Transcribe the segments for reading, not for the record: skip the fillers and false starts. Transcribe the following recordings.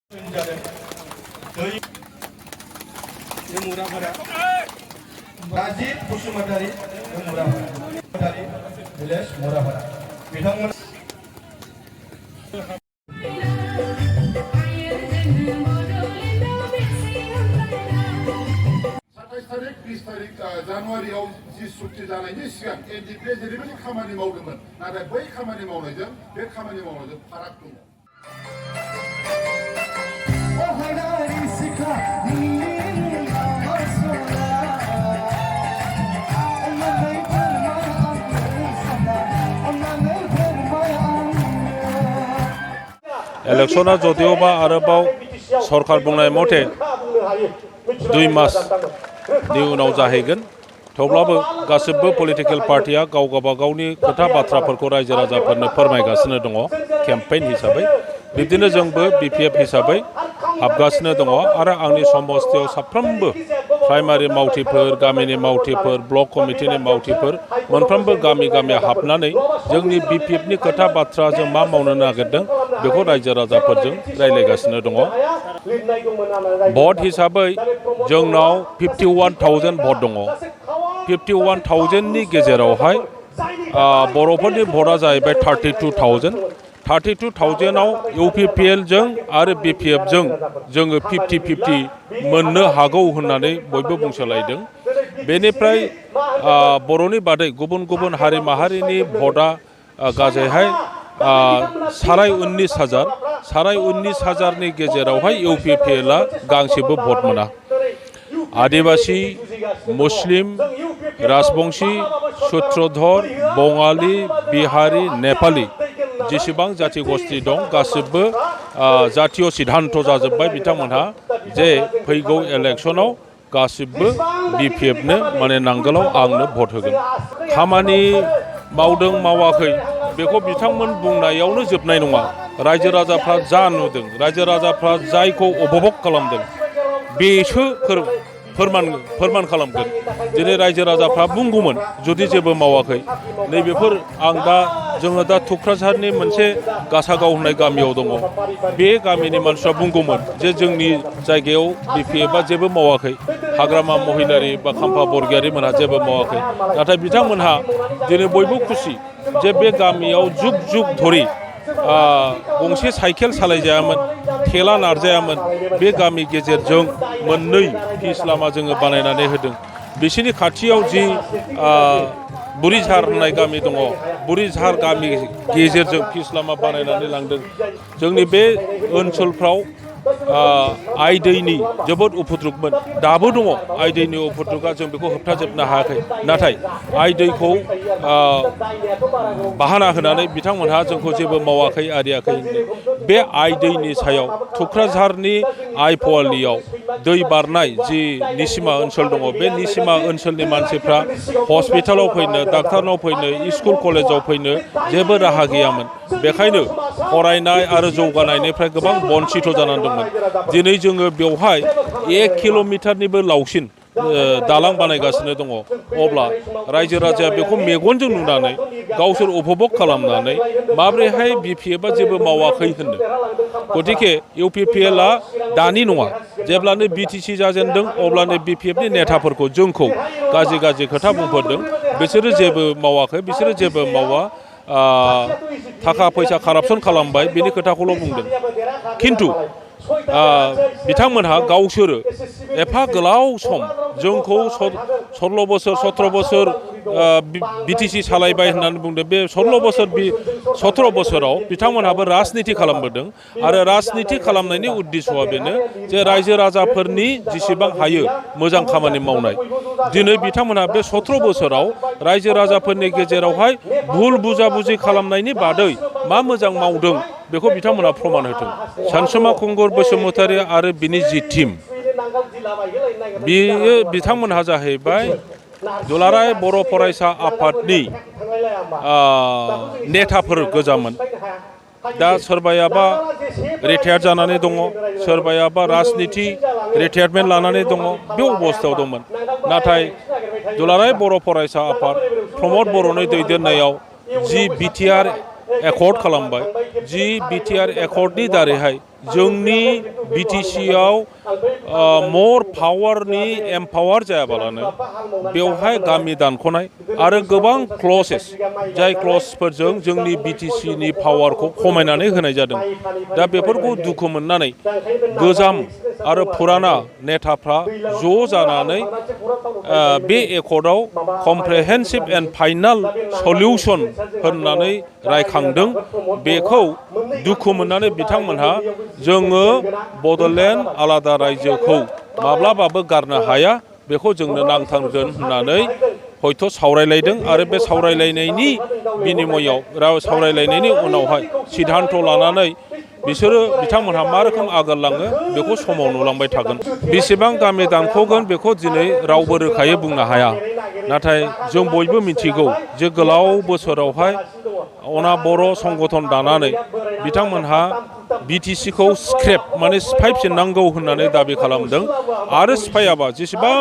Rajiv Basumatary village मुरापारा बिथांमोन जानुवारियाव जि सुक्ति जानायनि सिगां एनडिपिआ जेरैबायदि खामानि मावदोंमोन नाथाय बै खामानि मावनायजों बे खामानि मावनायजों फाराग दङ। इलेक्शना जदियोबा आरोबाव सरकार बुंनाय मथे 2 मासनि उनाव जाहैगोन थेवब्लाबो गासिबो पलिटिकल पार्टिया गाव गावबागावनि खोथा बाथ्राफोरखौ रायजो राजाफोरनो फोरमायगासिनो दङ केम्पेइन हिसाबै बिब्दिनो जोंबो बिपिएफ हिसाबै हाबगासिनो दङ आरो आंनि समस्थियाव साफ्रोमबो प्राइमारि मावथिफोर गामिनि मावथिफोर ब्लक कमिटिनि मावथिफोर मोनफ्रोमबो गामि गामि हाबनानै जोंनि बिपिएफनि खोथा बाथ्रा जों मा मावनो नागिरदों बेखौ रायजो राजाफोरजों रायलायगासिनो दङ। भट हिसाबै जोंनाव 51,000 भट दङ। 51,000नि गेजेरावहाय बर'फोरनि भटआ जाहैबाय 32,000 32,000आव इउपिपिएल जों आरो बिपिएफजों जोङो 50-50 मोननो हागौ होननानै बयबो बुंसोलायदों। बेनिफ्राय बर'नि बादै गुबुन गुबुन हारि माहारिनि भटआ गाजैहाय 19,000नि गेजेरावहाय इउपिपिएलआ गांसेबो भट मोना। आदिबासी मुस्लिम राजबंशी सूत्रधर बंगाली बिहारी नेपाली जेसेबां जाति गस्थि दं गासिबो जातीय सिद्धांत जाजोब्बाय बिथांमोनहा जे फैगौ इलेक्शनाव गासिबो बिपिएफनो माने नांगोलाव आंनो भट होगोन। खामानि मावदों मावाखै बेखौ बिथांमोन बुंनायावनो जोबनाय नङा। रायजो राजाफ्रा जा नुदों रायजो राजाफ्रा जायखौ उपभोग खालामदों बेसो फोरमान खालामगोन। दिनै रायजो राजाफ्रा बुंगौमोन जुदि जेबो मावाखै नैबेफोर जोङो दा थुक्राझारनि मोनसे गासागाव होननाय गामियाव दङ बे गामिनि मानसिफ्रा बुंगौमोन जे जोंनि जायगायाव बिपिएफआ जेबो मावाखै हाग्रामा महिलारि बा खाम्फा बरगयारि मोनहा जेबो मावाखै नाथाय बिथांमोनहा दिनै बयबो खुसि जे बे गामियाव जुग जुग धरि गंसे साइकेल सालायजायामोन थेला नारजायामोन बे गामि गेजेरजों मोननै पिस लामा जोङो बानायनानै होदों। बिसिनि खाथियाव जि बुरिझार होननाय गामि दङ बुरिझार गामि गेजेरजों पिस लामा बानायनानै लांदों। जोंनि बे ओनसोलफ्राव आइ दैनि जोबोद उपद्रबमोन दाबो दङ आइ दैनि उपद्रबा जों बेखौ होबथाजोबनो हायाखै नाथाय आइ दैखौ बाहाना होनानै बिथांमोनहा जोंखौ जेबो मावाखै आरियाखै बे आइ दैनि सायाव थुक्राझारनि आइ पवालियाव दै बारनाय जि निसिमा ओनसोल दङ बे निसिमा ओनसोलनि मानसिफ्रा हस्पिटालाव फैनो डाक्टारनाव फैनो स्कुल कलेजाव फैनो जेबो राहा गैयामोन। बेखायनो फरायनाय आरो जौगानायनिफ्राय गोबां बन्सित जानानै दंमोन। दिनै जोङो बेवहाय 1 किल'मिटारनिबो लावसिन दालां बानायगासिनो दङ। अब्ला रायजो राजाया बेखौ मेगनजों नुनानै गावसोर उपभोग खालामनानै माब्रैहाय बिपिएफआ जेबो मावाखै होननो। गतिके इउपिपिएलआ दानि नङा जेब्लानो बिटिसि जाजेनदों अब्लानो बिपिएफनि नेताफोरखौ जोंखौ गाज्रि खोथा बुंफोरदों बिसोरो जेबो मावाखै बिसोरो जेबो मावा थाखा फैसा कारापसन खालामबाय बेनि खोथाखौल' बुंदों। खिन्थु बिथांमोनहा गावसोरो एफा गोलाव सम जोंखौ 16 बोसोर 17 बोसोर बिटिसि सालायबाय होननानै बुंदों। बे 17 बोसोराव बिथांमोनहाबो राजनिति खालामबोदों आरो राजनिति खालामनायनि उद्देश्यआ बेनो जे रायजो राजाफोरनि जेसेबां हायो मोजां खामानि मावनाय। दिनै बिथांमोनहा बे 17 बोसोराव रायजो राजाफोरनि गेजेरावहाय भुल बुजाबुजि खालामनायनि बादै मा मोजां मावदों बेखौ बिथांमोनहा प्रमान होदों। सानसुमा खुंगुर बसुमतारी आरो बिनि जि टीम बियो बिथांमोनहा जाहैबाय दुलाराय बर' फरायसा आफादनि नेताफोर गोजामोन। दा सोरबायाबा रिटायार जानानै दङ सोरबायाबा राजनिति रिटायारमेन्ट लानानै दङ बे अबस्थायाव दंमोन। नाथाय दुलाराय बर' फरायसा आफाद प्रमद बर'नि दैदेननायाव जि बिटिआर एकर्ड खालामबाय जि बिटिआर एकर्डनि दारैहाय जोंनि बिटिसिआव मर पावारनि एम्पावार जायाबालानो बेवहाय गामि दानख'नाय आरो गोबां क्लसेस जाय क्लसफोरजों जोंनि बिटिसिनि पावारखौ खमायनानै होनाय जादों। दा बेफोरखौ दुखु मोननानै गोजाम आरो फुराना नेताफ्रा ज' जानानै बे एकर्डआव कमप्रिहेन्सिभ एन्ड फाइनाल सलिउसन होननानै रायखांदों। बेखौ दुखु मोननानै बिथांमोनहा जोङो बड'लेण्ड आलादा रायजोखौ माब्लाबाबो गारनो हाया, बेखौ जोंनो नांथारगोन होननानै हयथ' सावरायलायदों आरो बे सावरायलायनायनि बिनिमयआव सावरायलायनायनि उनावहाय सिद्धान्त लानानै बिसोरो बिथांमोनहा मा रोखोम आगान लाङो बेखौ समाव नुलांबाय थागोन। बेसेबां गामि दानख'गोन बेखौ दिनै रावबो रोखायै बुंनो हाया, नाथाय जों बयबो मिथिगौ जे गोलाव बोसोरावहाय अना बर' संगठन दानानै बिथांमोनहा बिटिसिखौ स्क्रेप माने सिफायफिननांगौ होननानै दाबि खालामदों आरो सिफायाबा जेसेबां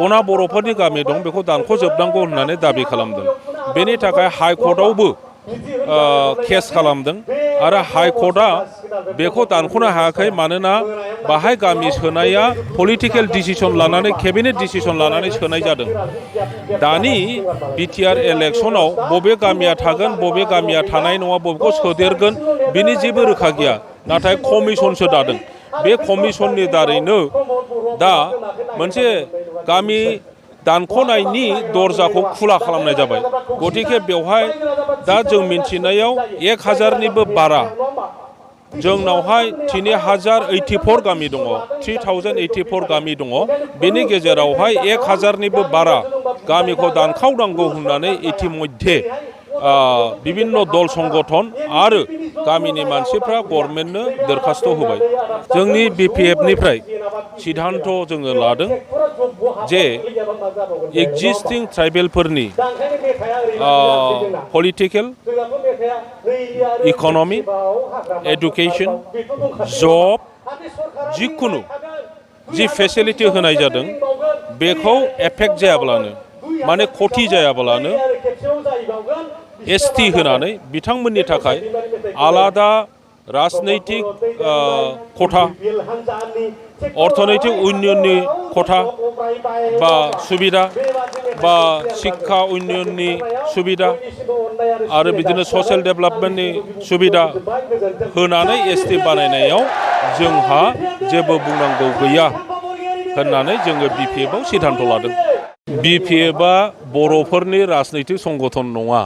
अना बर'फोरनि गामि दं बेखौ दानख'जोबनांगौ होननानै दाबि खालामदों। बेनि थाखाय हाइकर्टआवबो केस खालामदों आरो हाइकर्टआ बेखौ दानख'नो हायाखै, मानोना बाहाय गामि सोनाया पलिटिकेल डिसिसन लानानै केबिनेट डिसिसन लानानै सोनाय जादों। दानि बिटिआर इलेक्सनाव बबे गामिया थागोन बबे गामिया थानाय नङा बबेखौ सोदेरगोन बिनि जेबो रोखा गैया, नाथाय कमिसनसो दादों। बे कमिसननि दारैनो दा मोनसे गामि दानख'नायनि दरजाखौ खुला खालामनाय जाबाय। गतिके बेवहाय दा जों मिन्थिनायाव 1000निबो बारा जोंनावहाय 3084 गामि दङ, 3084 गामि दङ। बेनि गेजेरावहाय 1000निबो बारा गामिखौ दानखावनांगौ होननानै इतिमध्ये बिभिन्न दल संगठन आरो गामिनि मानसिफ्रा गभर्नमेन्टनो दरखास्त होबाय। जोंनि बिपिएफनिफ्राय सिद्धान्त जोङो लादों जे एक्जिस्टिं ट्राइबेलफोरनि पलिटिकेल, इक'नमिक, एडुकेसन, जब जिखुनु जि फेसिलिटि होनाय जादों बेखौ एफेक्ट जायाब्लानो माने खति जायाब्लानो एसटि होनानै बिथांमोननि थाखाय आलादा राजनैतिक खथा, अर्थनैतिक उन्नयननि खथा बा सुबिदा बा शिक्षा उन्नयननि सुबिदा आरो बिदिनो ससियेल डेभेलपमेन्टनि सुबिदा होनानै एसटि बानायनायाव जोंहा जेबो बुंनांगौ गैया होननानै जोङो बिपिएफआव सिद्धान्त लादों। बिपिएफआ बर'फोरनि राजनैतिक संगठन नङा।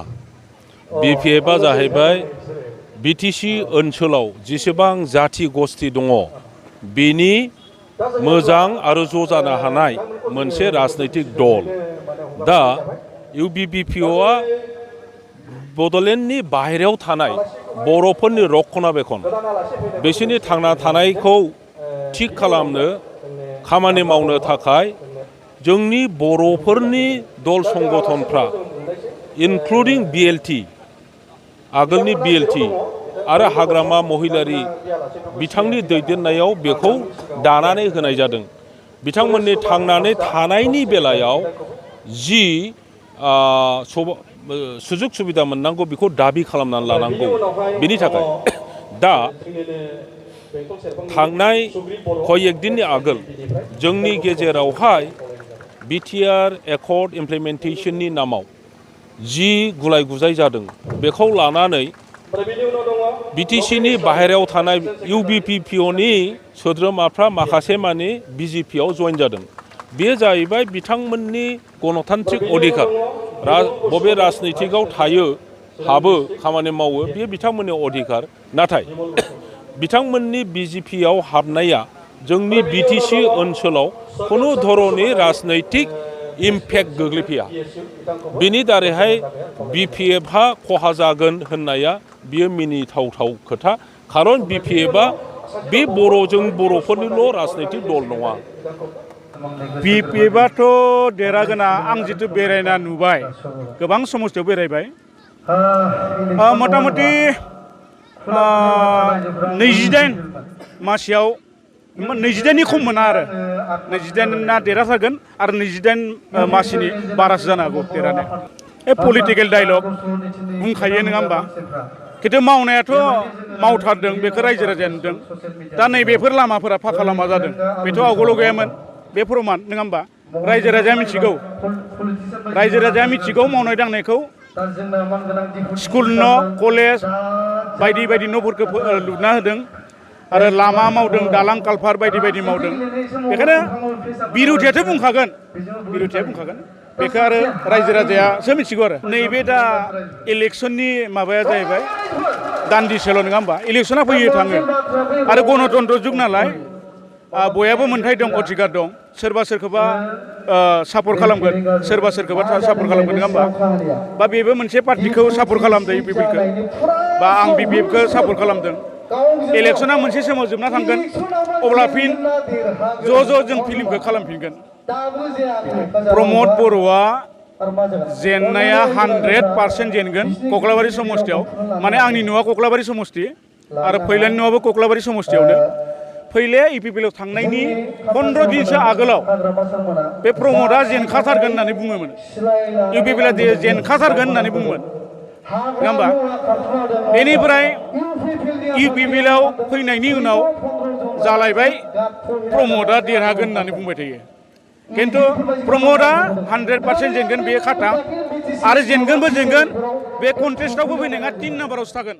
बिपिएफआ जाहैबाय बिटिसि ओनसोलाव जेसेबां जाथि गस्थि दङ बेनि मोजां आरो ज' जानो हानाय मोनसे राजनैतिक दल। दा इउबिपिपिअआ बड'लेण्डनि बाहेरायाव थानाय बर'फोरनि रक्षनाबेक्षन बिसोरनि थांना थानायखौ थिग खालामनो खामानि मावनो थाखाय जोंनि बर'फोरनि दल संगठनफ्रा इनक्लुडिं बिएलटि आगोलनि बिएलटि आरो हाग्रामा महिलारि बिथांनि दैदेननायाव बेखौ दानानै होनाय जादों। बिथांमोननि थांनानै थानायनि बेलायाव जि सुजुग सुबिदा मोननांगौ बेखौ दाबि खालामनानै लानांगौ। बेनि थाखाय दा थांनाय कयेक दिननि आगोल जोंनि गेजेरावहाय बिटिआर एकर्ड इमप्लिमेन्टेसननि नामाव जि गुलाय गुजाय जादों बेखौ लानानै बिटिसिनि बाहेरायाव थानाय इउबिपिपिअनि सोद्रोमाफ्रा माखासे मानि बिजेपिआव जइन जादों। बेयो जाहैबाय बिथांमोननि गणतान्त्रिक अधिकार, बबे राजनितिकआव थायो हाबो खामानि मावो बेयो बिथांमोननि अधिकार। नाथाय बिथांमोननि बिजेपिआव हाबनाया जोंनि बिटिसि ओनसोलाव खुनु धरननि राजनैतिक इम्पेक्ट गोग्लैफैया। बिनि दारैहाय बिपिएफआ खहा जागोन होननाया बियो मिनिथावथाव खोथा। खारन बिपिएफआ बे बर'जों बर'फोरनिल' राजनैतिक दल नङा। बिपिएफआथ' देरहागोना आं जितु बेरायना नुबाय, गोबां समस्थियाव बेरायबाय। मथा मथि 28 मासियाव 28नि खम मोना आरो 28ना देरहाथारगोन आरो 28 मासिनि बारासो जानो हागौ देरहानाय। पलिटिकेल डायलग बुंखायो नङा होमबा? खिन्थु मावनायाथ' मावथारदों बेखौ रायजो राजाया नुदों दा नैबेफोर लामाफोरा फाखा लामा जादों बेथ' आवगोलाव गैयामोन बे प्रमान नङा होमबा रायजो राजाया मिथिगौ मावनाय दांनायखौ स्कुल न' कलेज बायदि बायदि न'फोरखौ लुना होदों आरो लामा मावदों दालां कालभार बायदि बायदि मावदों बेखायनो बिरुथियाथ' बुंखागोन बेखौ आरो रायजो राजायासो मिथिगौ आरो नैबे दा इलेक्सननि माबाया जाहैबाय दान्दिसेल' नङा होमबा इलेक्सना फैयो थाङो आरो गणतन्त्र जुग नालाय बयहाबो मोनथाय दं अधिकार दं सोरबा सोरखौबा सापर्ट खालामगोन सोरबा सोरखौबा सापर्ट खालामगोन नङा होमबा बा बेबो मोनसे पार्टिखौ सापर्ट खालामदों इउपिपिखौ बा आं बिपिएफखौ सापर्ट खालामदों इलेक्सना मोनसे समाव जोबना थांगोन अब्ला फिन ज' जों फिल्मखौ खालामफिनगोन प्रमद बर'आ जेननाया 100% जेनगोन कक्लाबारि समस्तियाव माने आंनि न'आ कक्लाबारि समस्ति आरो फैलानि न'आबो कक्लाबारि समस्तियावनो फैलाया इउपिपिएल थांनायनि 15 दिनसो आगोलाव बे प्रमदआ जेनखाथारगोन होननानै बुङोमोन इउपिपिएल जेनखाथारगोन होननानै बुङोमोन नङा होमबा बेनिफ्राय इउपिपिएल फैनायनि उनाव जालायबाय प्रमदआ देरहागोन होननानै बुंबाय थायो खिन्थु प्रमदआ 100% जेनगोन बे खाथा आरो जेनगोन बे कन्टेस्टआवबो फैनाया 3 नाम्बारावसो थागोन